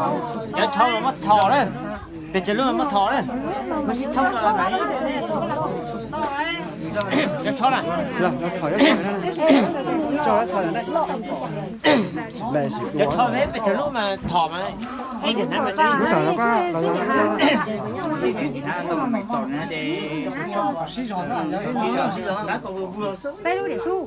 Cov tsho mas muab thom na, pes tsawg lub mas muab thom na, muab sib tshoob na. Cov tsho na, cov tsho peb pes tsawg lub mas thom mas ib yam na. Peb lub diam sub.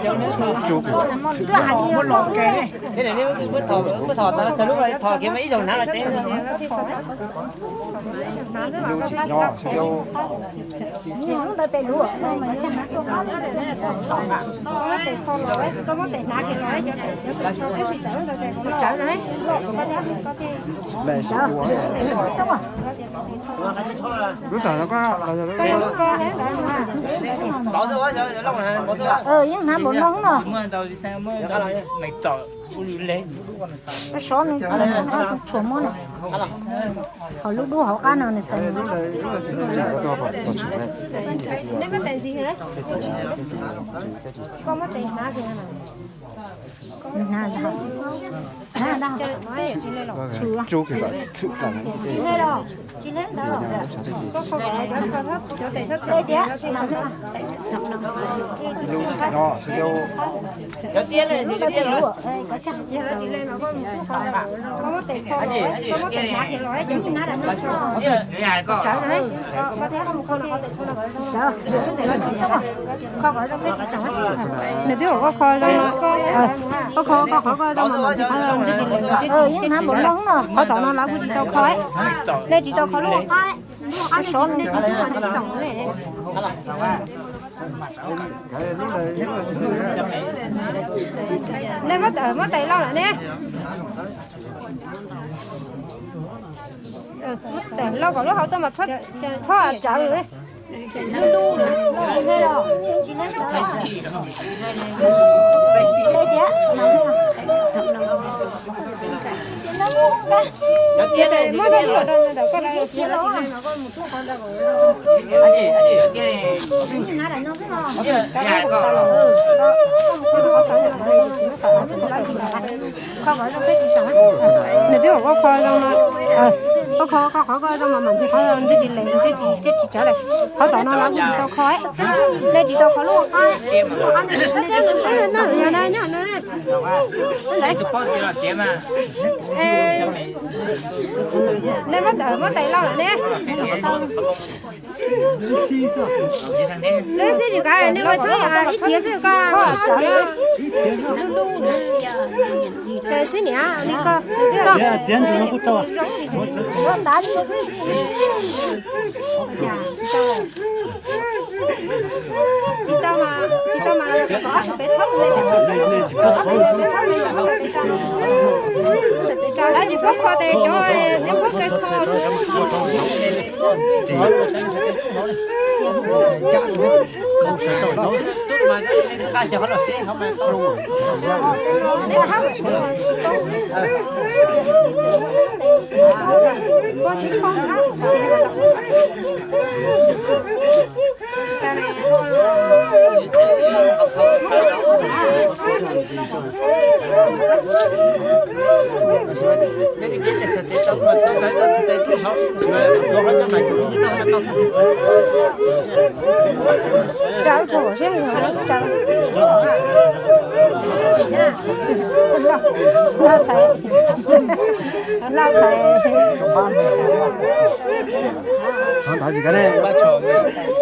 Yog nws loj txog tshuav muab na. Lub dub hauv qab no nws xav nws. Muab thom, muab thom tag lub, thom kiag mas ib zaug hnav los tsev. Lub tawm no koj los yog lub, yeej hnav npaum no no. Sov nws tshuav muab na. Hauv lub dub hauv qab no nws xav nws. Cov tiab ne, cov tiab lawm. Nws twb ua koj kho zoo no, koj kho koj qhov koj zoo mas koj zoo nws twb tsis lawm, yeej hnav npaum no no, qhov tom no lawv kuj tsis tau kho, nej tsis tau kho lub qab, sov nej tsis tau kho tsoom. Nej muab tais, muab tais loj lawm ne. Tais loj kom lub hauv tuaj mas txhob tsawv. Muab tau lub hauv rau ntawm koj lawm. Nws twb ua koj kho zoo no, koj kho koj qhov koj zoo mas mam ntxiv qhov zoo, twb tsis lem, twb tsis, twb tsis tsawv lawm. Qhov tom no lawv kuj tsis tau kho, nej tsis tau kho lub qab, lub qab no. Nej muab tais, muab tais loj lawm ne. Lub xib tsis kav li, ua tsuab ib thiav xwb koj. Tais xib niam li koj. Tsis tau mas, tsis tau mas, peb thob, lawv tsis paub kho tes cov, tsis paub kev kho. Tsawv thaum seb tsawv. Laj thaiv, laj thaiv. Thov ntawd tsis kav ne,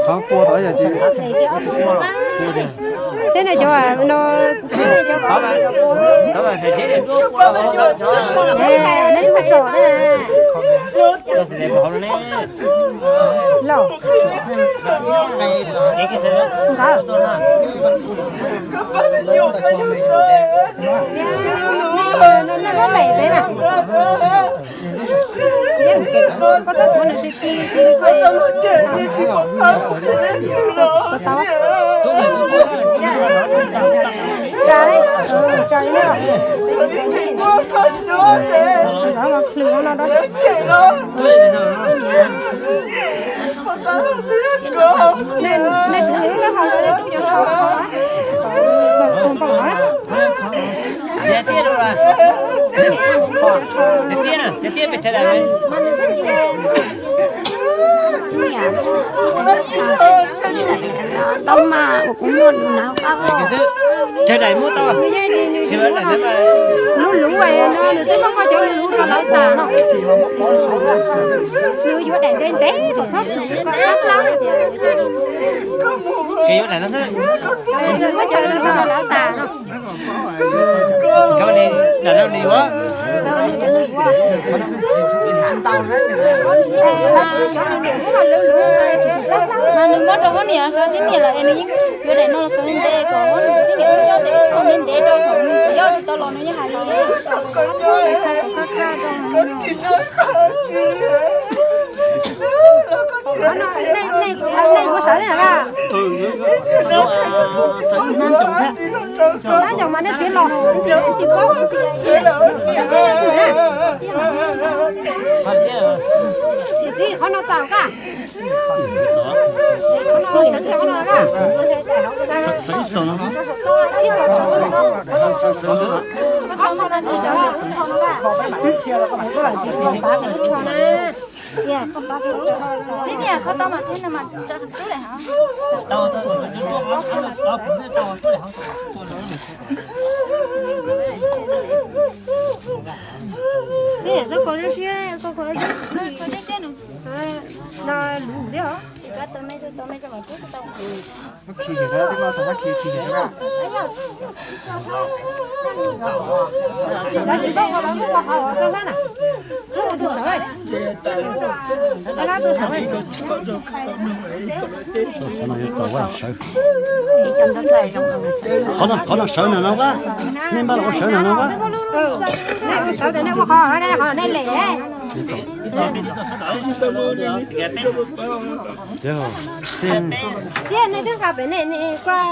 thov pua tod yog tsis. Seb no cov no, neb tsom na. Los nkawd no, nej muab tawm peb na. Koj txhob tuav nws ti ti ti koj tau. Tau mas kuv muaj nws na. Tsawg daim muab tau? Lub luv no nws twb muab koj cov lub luv rau lawv tas no. Nws yuav daim ntev ntev kom txhob hlub koj qab plaub tias. Muab cov lub luv rau lawv tas no. Koj li lam no nws yuav. Mas nws muab rau hos niam, xyov tib niam lawm es nws yeej yuav daim no los xav ntev kom hos niam tib niam nyob teb kom ntev ntev rau thaum nws yog tsis tau los nws yeej hais li. Nej ua sawv li na. Hnab ncoos mas nej txiv los tsis paub. Txiv, qhov no txaus koj. Tib niam kho tau mas thiab no mas tso rub daim hov. Kho siab siab, kho siab siab no. No luv thiab os. Qhov no, qhov no sawv na no a, nej npaj los ua sawv na no a. Sawv tias nej ua qhov, qhov nej lem. Txiv, nej twb nqa pem nej, nej koj.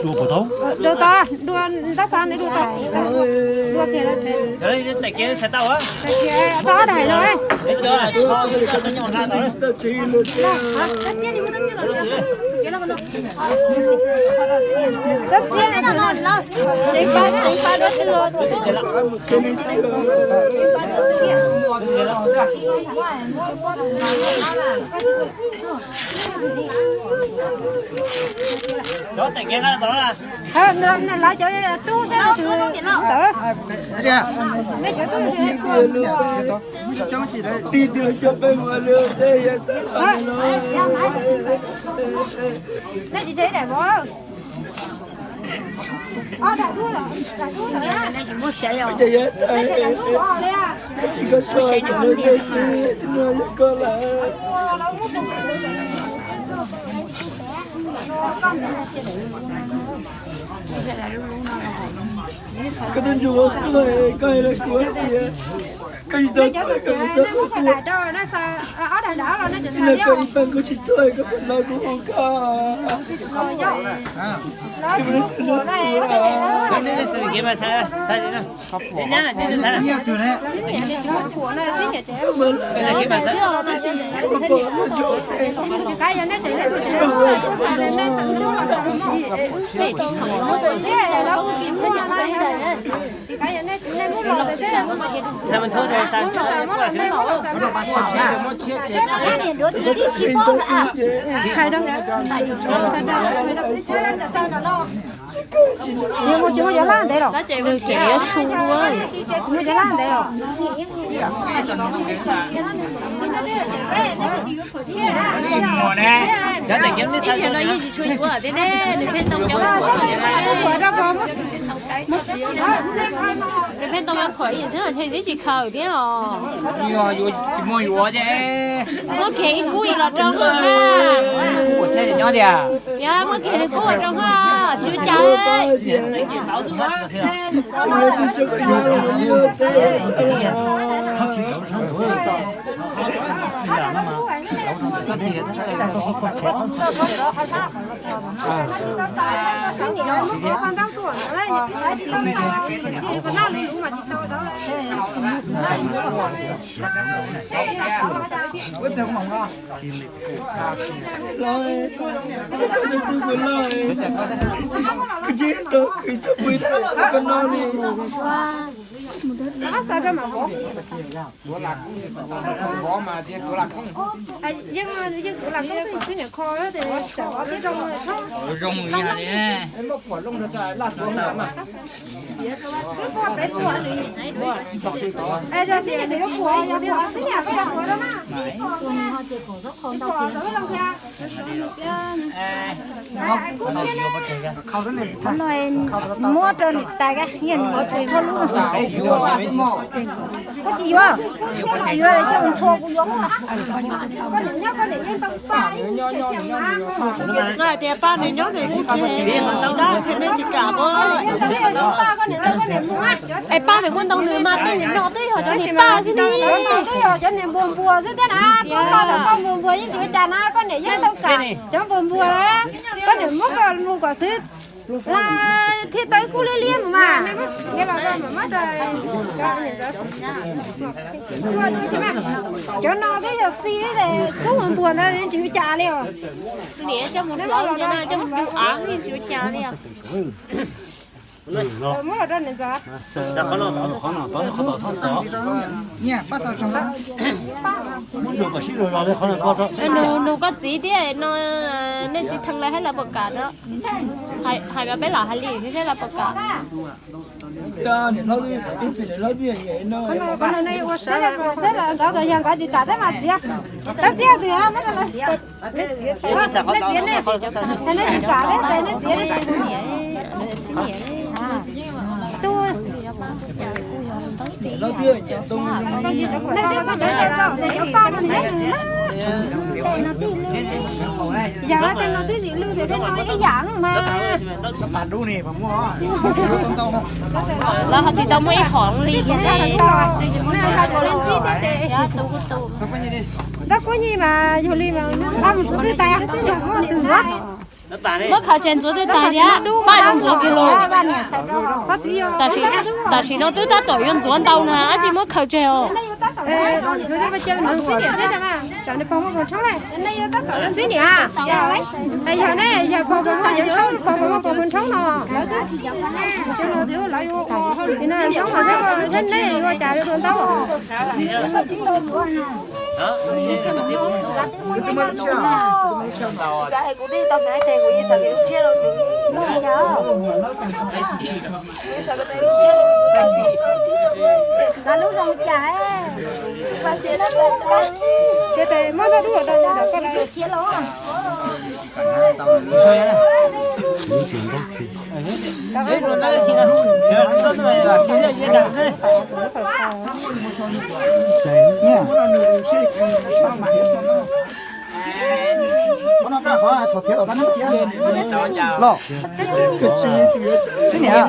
Dua puas tau? Dua tau, dua ntau phav, dua tau. Dua kiag. Tau ob daim no. Lawv cov tub sab ntawd. Nej tsis tseg daim vauv. Koj twb ntsuas koj, koj hais rau kuv hais tias koj tsis tau tuaj koj puas xav tuaj. Ib leeg koj ib pab koj tsis tuaj koj puas hnov kuv hu koj? Tsis muaj cov laj ntev los? Tsis muaj cov laj ntev los? Cov tais kiv nej xav cov no yeej tsis tshua yuav tiag ne, nws pheej tau cov. Tau yuav khuam ib yam thiab, ntshe twb tsis khaws thiab os. Tsis muaj yuav ces muab kiag ib kub los rau nws na. Yog muab kiag nws kub los rau nws, tsis ua cas. Yeej, yeej kuv lam koob xwb, niam kho tes tawm ob peb zoo li. Muab rau niam tais, yog niam tais thauj lub no. Koj tsis yuav, koj tsis yuav coj mus ntxhua kuv yuav. No hais tias pab nws nyob nws kuj tsis, nej tsis kam. Es pab nws muaj ntau nws mas tej nws noj twb yog cov niag paj xwb ne. Cov niag npuas npuas xwb thiab na, koj pab tom koj npuas npuas yeej tsis ua cas na, koj niam yeej tau kam cov npuas npuas na. Koj niam muab koj mus kom xwb, thiaj tau ib kub liab liab mus mas. Cov no twb yog xi tes kub npuas ntawd tsis ua cas li os. Niam coj mus hlawv cov no coj mus tu av tsis ua cas li os. Muab los rau niam ntxawm. Nug koj txiv thiab no, nej txiv Theej lawv hab lawv puas kam no? Hais mas peb lam hais li seb lawv puas kam. Ua sawv daws, sawv daws ntawd yog nkawd tsis kam thiab mas txiav, tab txiav twg muab rau lawv. Nej txiav nej, nej tsis kam thiab ces nej txiav nej tsis tus. Yog tej no twb tsis lwj ces tej no ib yam no mas. Lawv ho tsis tau muaj ib qho li thiab ne. Tab kuj nyi mas yog li mas mus ntxuav twj tais. Muab khaws tseg ntxuav twj tais thiab, pab zoo ntxuav kiag los. Tam sim no twb tab tom yuav ntxuav ntau na, dab tsi muab khaws tseg os. Xib niam, yog ne, yog pog pog nyob tshoob, pog muaj pog nyob tshoob no. Neb yuav cas yuav ntau. Muab txoj dub los rau koj lawm. Los, xib niam.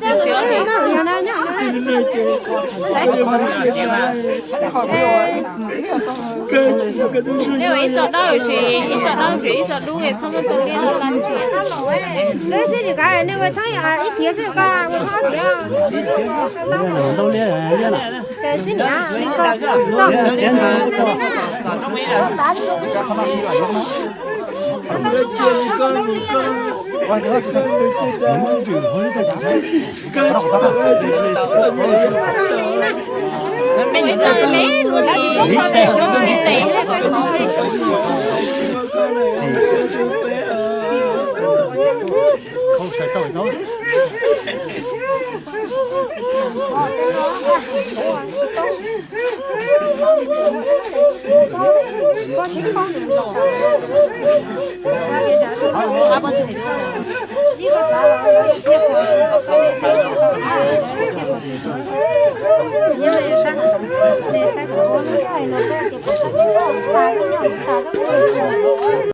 Ib txoj dawb ces ib txoj dub, ib txoj dub ces txhob muab txoj liab laj. Lub xib hwb kav nej ua txhob ib tiav xwb ko, ua txhob tiav. Ntau liab liab na. Xib niam,